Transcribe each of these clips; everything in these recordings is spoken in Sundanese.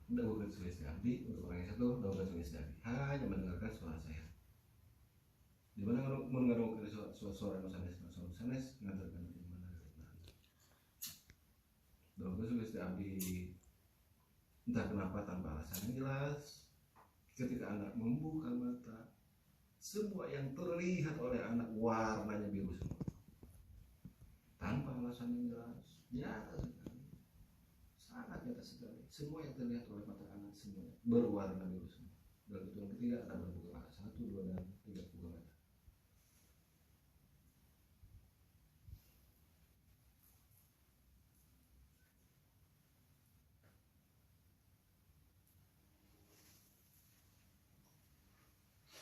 Dagokeun sugesti abdi untuk orang yang satu, dagokeun sugesti abdi. Hanya mendengarkan suara saya. Di mana mun ngadangukeun suara nu sanes, suara sanes nganterkeun di mana. Dagokeun sugesti abdi entah kenapa tanpa alasan yang jelas. Ketika anak membuka mata, semua yang terlihat oleh anak warnanya biru semua. Tanpa alasan yang jelas, nyata sekali, sangat nyata sekali. Semua yang terlihat oleh mata anak semuanya berwarna biru semua. Dalam hitungan ketiga, anak berbuka mata. 1, 2, dan 3, buka mata.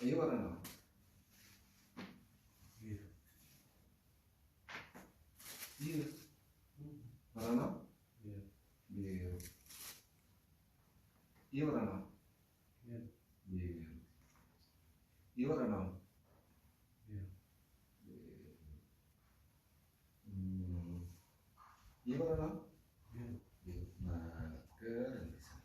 Iya warna apa? Biru. Iya. Warna apa? Biru. Biru. Iya warna apa? Biru. Biru. Iya warna apa? Biru. Biru. Iya warna apa? Biru. Biru. Nah, keren bisa.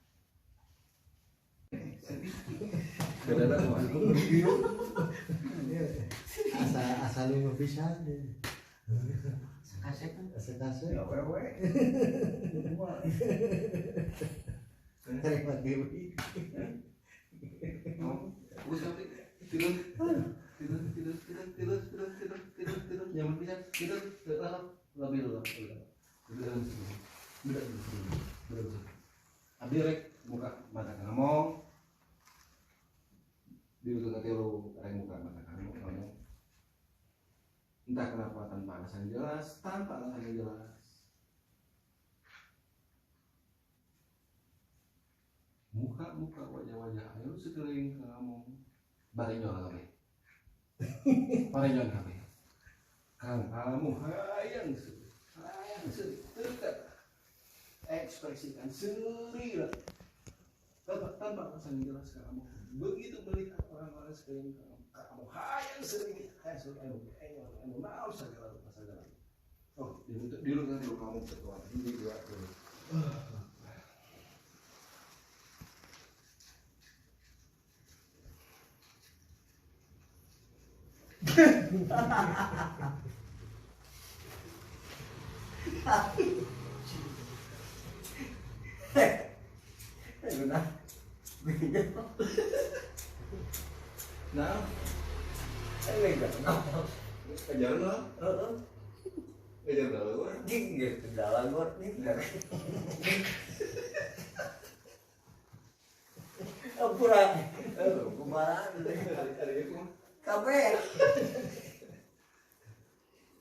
Asa asa lu pisan deh. Kasep. Asa kasep. Ya wewe. Terima deui. Oh, tidur tidur tidur tidur tidur tidur tidur tidur tidur nyaman pisan tidur lebih lebih lebih lebih lebih. Abdi rek buka mata ngomong. Di lutut lu rek buka mata kamu ngomong. Entah kenapa tanpa alasan jelas, tanpa alasan yang jelas. Muka-muka wajah-wajah ayo sekeliling kamu. Barenyon kabeh. Barenyon kabeh. Kang kamu hayang seuri, hayang seuri, teu ekspresikan seuri lah. Tanpa alasan yang jelas kamu. Begitu melihat orang-orang sekeliling kamu, kamu hayang seuri, hayang seuri, ayo ayo ayo mau segala rupa segala. Oh, di lutut kamu berdoa. Ini dua dulu. Nah, kejar lah, kejar dulu. Jalan gua nih. Ampura, kumaha? Kabeh.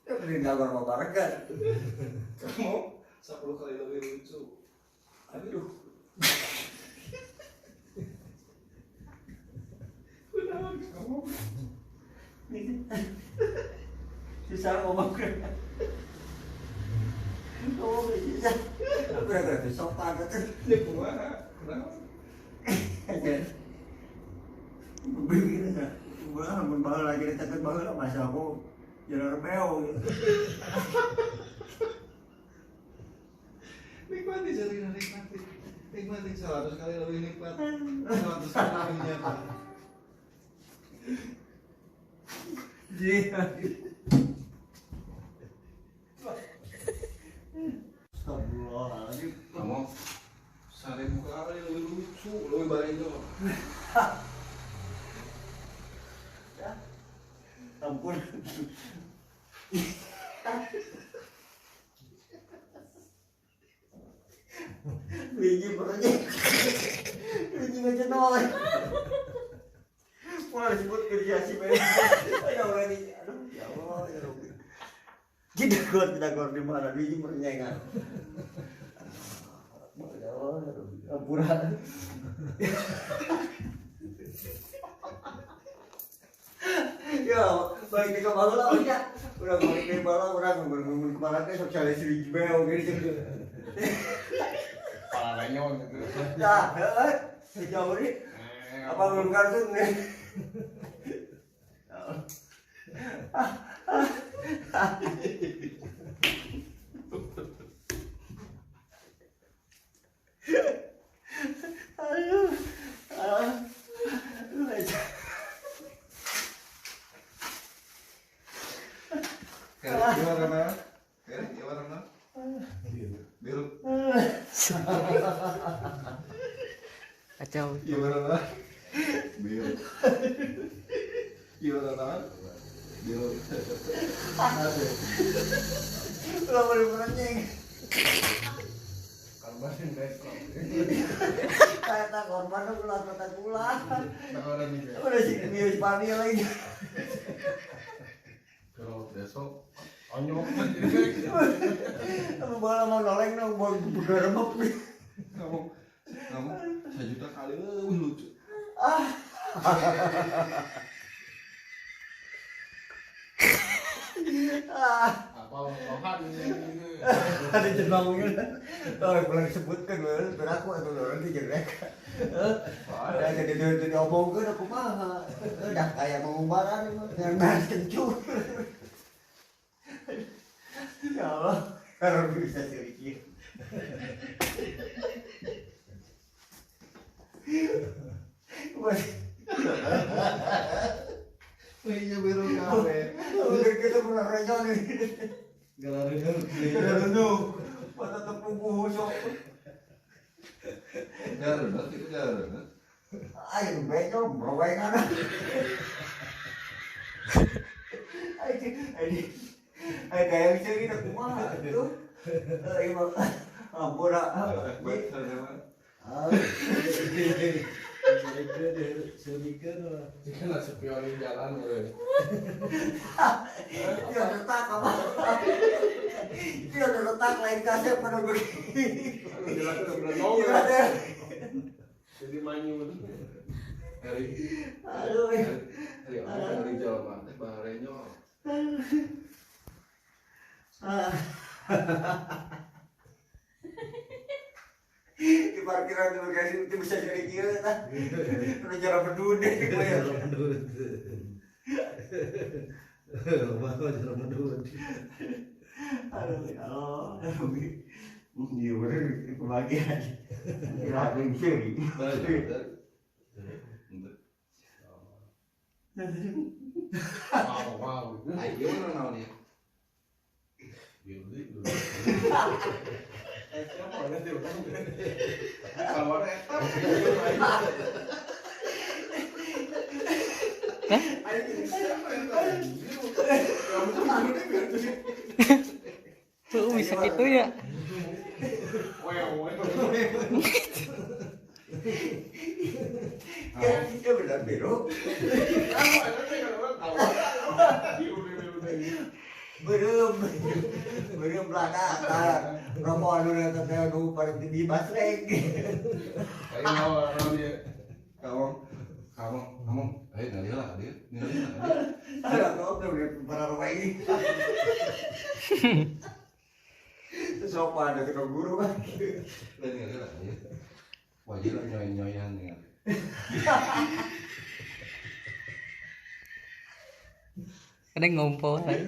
Ya beli dagor mau barengan. Kamu 10 kali lebih lucu. Aduh. Kamu susah ngomong. Ngomong susah. Berapa sopan tuh. Ya kumaha? Kenapa? Begini kan. Gua mun baheula lagi dicatat baheula masa aku jalan beo gitu. Nikmati Zarina, nikmati. Nikmati 100 kali lebih nikmat. 100 kali lebih nyata. Iya. Astagfirullahaladzim. Kamu 1000 kali lebih lucu, lebih barenyo. Ya. Ampun. Biji perutnya. Biji aja nol. Mulai disebut kerja sih, ya orang ini, aduh, ya Allah, ya Rabbi. Tidak keluar di mana, biji merenyengan. Ya Allah, ya Rabbi, ampuran. Ya, balik di kepala lah, ya. Udah balik di kepala, orang ngomong kepala teh sosialis biji beo gitu. Kepala renyon gitu. Nah, sejauh ini apa belum kartun nih? Kayak warna. Kayak warna. Biru. Kacau. Iya warna. Biru. Iya warna. Biru. Ulah boleh merenyeng. Korban besok. Kayak tak korban ulah kata kula. Udah sih biru Spanyol lagi. Kalau besok onyok. Kamu bola mau noleng dong, mau bergerebek nih. Kamu sejuta kali lebih lucu. Ah. Apa Tuhan ini? Ada jenengnya. Oh, boleh disebutkan, beraku atau orang di jelek. Ada jadi diomongkeun aku mah. Udah kayak mengumbaran yang beres kencur. Ya Allah, kalau bisa sedikit. Iya biru kafe. Udah kita pernah rejon ini. Gak mata tepung sok. Garenut itu garenut. Ayo bejo browengan. Ayo ayo kayak bisa gitu kumaha tuh. Ayo mah ampura. Jika nggak spionin jalan gue. Itu retak apa? Itu retak lain kasep pada begini. Jalan udah berenang. Jadi manyun. Hari, aduh, hari hari jalan mah baharenyo. Di parkiran di bagasi itu bisa jadi gila tah. Udah jarak berdua deh gue ya. Jarak berdua. Aduh, ya Allah. Iya bener kebahagiaan. Kira yang sih. Wow, wow. Ayo mana naon ya? Kalau ada etap, tuh bisa gitu ya? Ya benar biru. Belum belakang, romo anu nanti anu paling tinggi basreng. Kamu, ayo ngali lah dia, ngali lah dia. Aduh, kamu udah para romo ini. Sopan ada ke guru kan. Ngali lah dia. Wajib lah nyoy-nyoyan ngali. Kadang ngompol lagi.